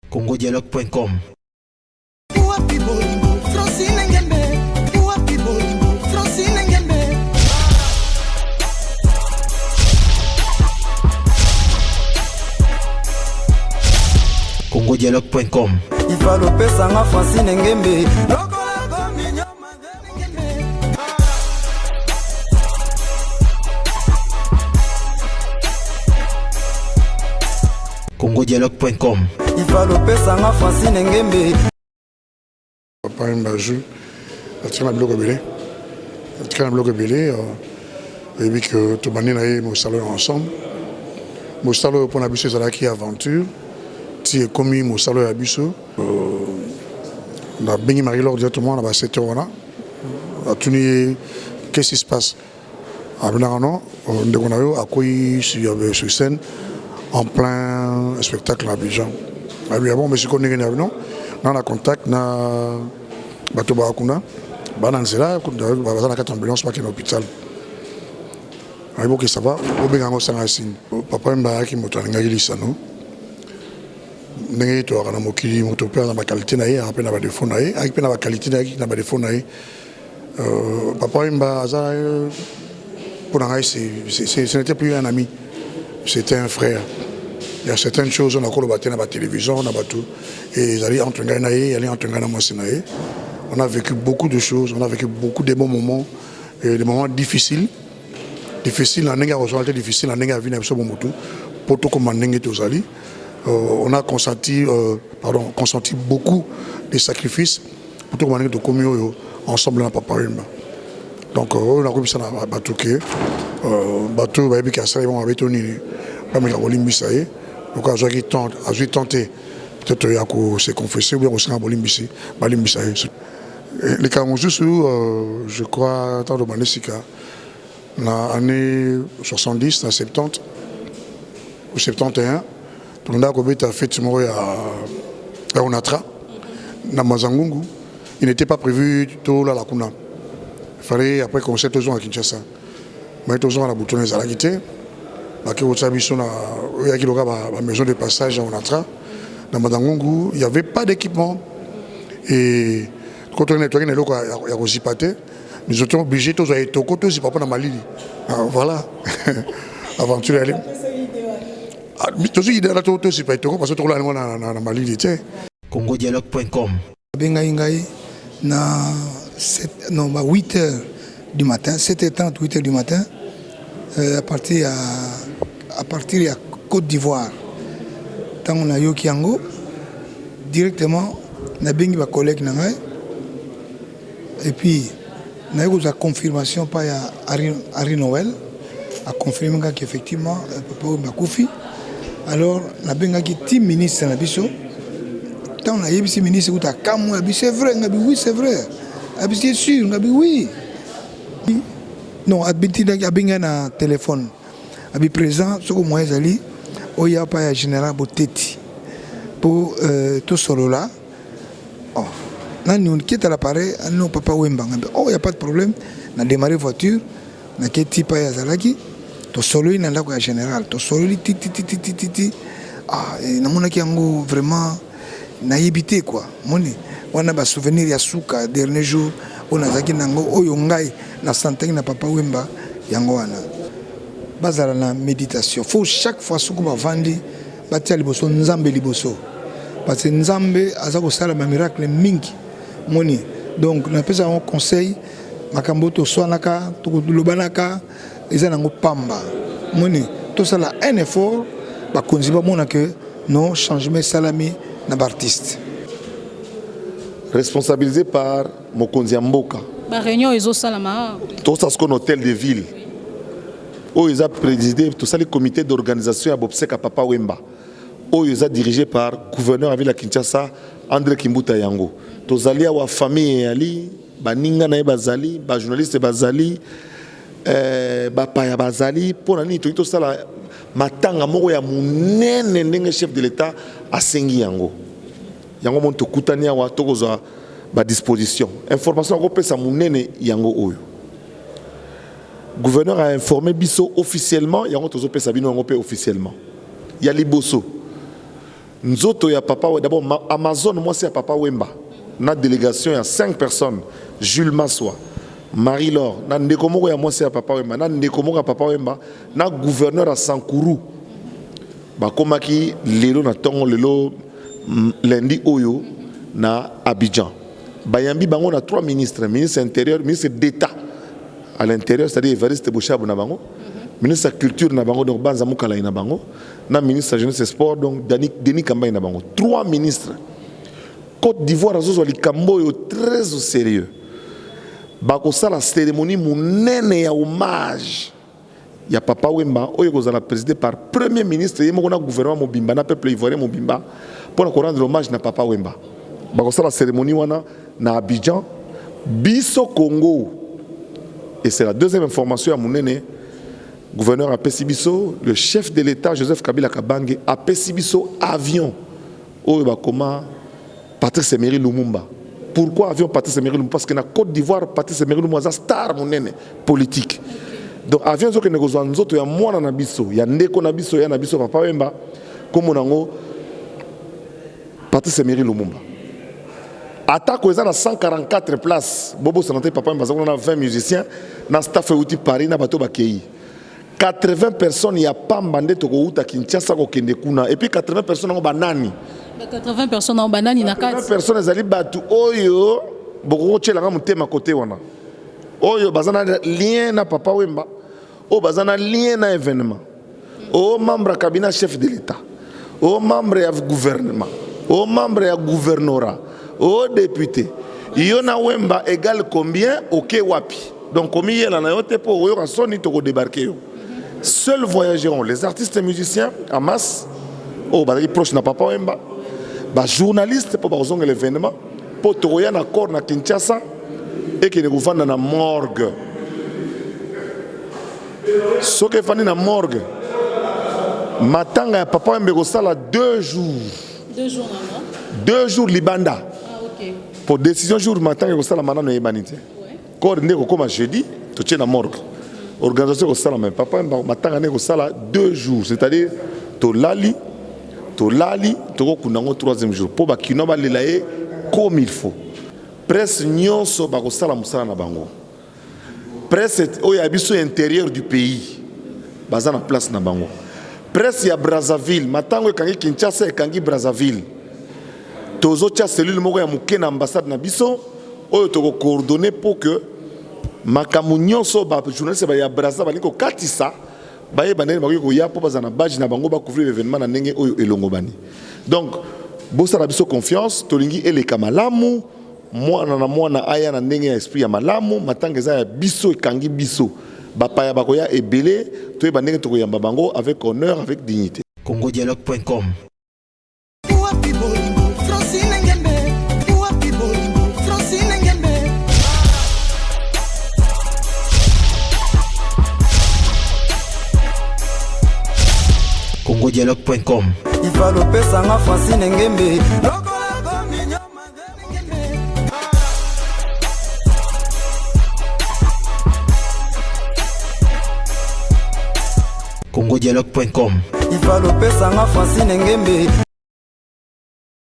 congodialogue.com. Wapi bolingo Francine Ngembe Wapi bolingo Francine Ngembe congodialogue.com. ifalo opesanga francine ngembe congodialogue.com. ifalo opesanga francine ngembe Papa Wemba Jules atika na biloko ebele, atika na biloko ebele. Oyebi ke tobandi na ye mosala oyo ensemble. Mosala oyo mpona biso ezalaki aventure, ti ekomi mosala oyo ya biso. Nabengi Marie Laure directement na ba 7 heures wana, atuni ye qu'est-ce qui se passe. Abinaka non, ndeko na yo akwei sur scène en plein spectacle na Abidjan. Abi ah bon, mais sikoyo ndenge nini? Abi non, na contact na bato baa kuna, baa na nzela, baza na kati ambulance, bakende hôpital. Abi ok, ça va, obenga yango osanga signe. Papa Wemba ayaki moto alingaki lisano. Ndenge toyaka na mokili, moto mpe aza na baqualité na ye, aka mpe na badéfaut na ye, ayaki mpe na baqualité na ye, ayaki na badéfaut na ye. Papa Wemba aza mpo na ngai, ce n'était plus un ami, c'était un frère. Il y a certaines choses nakoloba te na batélévision na bato, ezali entre ngai na ye, ezali entre ngai na mwasi na ye. On a vécu beaucoup de choses, on a vécu beaucoup de bons moments et des moments difficiles, difficile na ndenge ya kozwala te, difficile na ndenge ya vie na biso bomotu mpo tokóma ndenge tozali. On a consenti, pardon, consenti beaucoup de sacrifices mpo tokóma ndenge tokómi oyo ensemble na Papa Wemba. Donc oyo nakoyebisa na bato ke bato oyo bayebi ke asali bango mabe to nini, bameka kolimbisa ye. Lokola azwaki temps, azwi temps te peut-être ya kose confesser ou bien kosenga bolimbisi, balimbisa ye. Likambo mosusu, je crois ntango tobandi sika na année 70 na 70 ou 71, tokendaka kobeta fête moko ya Onatra na Mazangungu. Il n'était pas prévu tolala kuna, il fallait après concert tozonga Kinshasa. Mais tozonga na butu wana ezalaki te. Bake kotia biso na oyaki loka bamaison de passage ya Onatra na Mazangungu. Il y avait pas d'équipement et toki na eloko ya kozipa te. Nous étions obligés tozwa etoko tozipa mpo na malili. Voilà aventure yali tozwi idée wana, tozipa etoko parce que tokolala yango na malili te. congodialogue.com. Abengai ngai na 7, non, ba 8 heures du matin, 7h30, 8 heures du matin, à partir ya Côte d'Ivoire. Ntango nayoki yango, directement nabengi bacollègue na ngai et puis naye kozwa confirmation pa ya Henri Noël, aconfirme ngaki effectivement papa oyo bakufi. Alors nabengaki ti ministre na biso. Ntango nayebisi ministre kuta, akamwe, abi c'est vrai? Ngabi oui, c'est vrai. Abi c'est sûr? Ngabi oui. Non, abitindaki, abengai na téléphone, abi présent soko moyen ezali oya pa ya général Boteti mpo tosolola. Oh, nani qui est à l'appareil? Ah, non, papa Wemba. Ngabi oh, y a pas de problème. Na démarré voiture, naketi pa ye azalaki, tosololi na ndako ya général, tosololi ti ti ti ti ti ti ti. Ah, namonaki yango vraiment, nayebi te quoi. Moni wana basouvenir ya suka, dernier jour oyo nazalaki nango, oyo ngai nasantaki na papa Wemba, yango wana. Bazala na méditation, faut chaque fois soki bavandi batia liboso Nzambe liboso, parce que Nzambe aza kosala bamiracle mingi. Moni donc napesa yango conseil, makambo toswanaka, tolobanaka, eza nango pamba. Moni tosala un effort, bakonzi bamona ke non, changement esalami na baartiste. Responsabilisé par mokonzi ya mboka. Baréunion ezosalama. Tosala sikoyo na hôtel de ville oyo eza présidé, tosali comité d'organisation ya obsèques ya papa Wemba oyo eza dirigé par gouverneur ya ville ya Kinshasa, André Kimbuta. Yango tozali awa, famille eyali, baninga na ye bazali, bajournaliste bazali, bapaya bazali. Mpo na nini toki tosala matanga moko ya monene ndenge chef de l'État asengi yango? Yango moni tokutani awa, tokozwa badisposition. Information akopesa monene yango oyo gouverneur a informé biso officiellement, yango tozopesa bino yango mpe officiellement. Ya liboso, Nzoto ya papa d'abord Amazon mwasi ya papa Wemba na délégation ya 5 personnes, Jules Maswa, Marie Laure na ndeko moko ya mwasi ya papa Wemba na ndeko moko ya papa Wemba na gouverneur ya Sankuru, bakomaki lelo na ntongo, lelo lundi oyo na Abidjan. Bayambi bango na trois ministres: ministre intérieur, ministre d'État à l'intérieur, c'est-à-dire Evariste Boshab na bango, ministre ya culture na bango, donc Banza Mukalai na bango, na ministre ya jeunesse et sport, donc Denis Kambayi na bango. Trois ministres. Côte d'Ivoire azozwa likambo oyo très au sérieux. Bakosala cérémonie monene ya hommage ya papa Wemba oyo ekozala présidé par premier ministre ye moko na gouvernement mobimba na peuple ivoirien mobimba mpona korendre hommage na papa Wemba. Bakosala cérémonie wana na Abidjan. Biso Congo, et c'est la deuxième information ya monene, gouverneur apesi biso, le chef de l'État Joseph Kabila Kabange apesi biso avion oyo bakoma Patrice Emery Lumumba. Pourquoi avion Patrice Emery Lumumba? Parce que na Côte d'Ivoire, Patrice Emery Lumumba aza star monene politique. Donc avion ezokende kozwa nzoto ya mwana na biso, ya ndeko na biso, ya na biso papa Wemba, kombo nango Patrice Emery Lumumba. Atako eza na 144 places, bobosana te papa Wemba aza kuna na 20 musiciens na staff euti Paris na bato bakei. 80 personnes ya pamba nde tokouta Kinshasa kokende kuna. Et puis 80 personnes yango banani? Ba 80 personnes yango banani na 80 kati? Personnes ezali bato oyo bokoki kotielanga motema kote wana, oyo baza na lien na papa Wemba, oyo baza na lien na événement, oyo membre ya cabinet chef de l'État, oyo membre ya gouvernement, oyo membre ya gouvernorat, oyo député. Yo na Wemba égale combien? Oke wapi? Donc komiyela na yo te mpo oyoka soni, tokodébarquer yo. Seuls voyageront les artistes et musiciens en masse oyo bazalaki proche na papa Wemba, bajournaliste mpo bakozongela événement, mpo tokoya na corps na Kinshasa, ekende kovanda na morgue. Soki efandi na morgue, matanga ya papa Wemba ekosala 2 jours. 2 jours nano? 2 jours libanda. Ah, ok. Po décision jour matanga ekosalama nano eyebani te. Corps nde ekokóma jeudi, totie na morgue, organisation ekosalama. Papa Wemba matanga nde ekosala 2 jours, c'est-à-dire tolali, tolali, tokokunda yango troisième jour mpo bakino balela ye comme il faut. Presse nyonso bakosala mosala na bango. Presse oyo ya biso intérieur du pays baza na place na bango. Presse ya Brazzaville, matango ekangi Kinshasa, ekangi Brazzaville, tozotia cellule moko ya moke na ambassade na biso oyo tokocoordonner mpo que makambo nyonso bajournaliste ya Braza balingi kokatisa bayeba ndenge bakoki koya mpo bazala na badge na bango, bacouvrir événement na ndenge oyo elongo bani. Donc bosala biso confiance, tolingi eleka malamu, mwana na mwana aya na ndenge ya esprit ya malamu. Matanga eza ya biso, ekangi biso, bapaya bakoya ebele, toyeba ndenge tokoyamba bango avec honneur, avec dignité. congodialogue.com. Wapi bolingo Francine Ngembe? Wapi bolingo Francine Ngembe? congodialogue.com. Ifalo opesanga Francine Ngembe. Ngembe. congodialogue.com. Ifalo opesanga Francine Ngembe.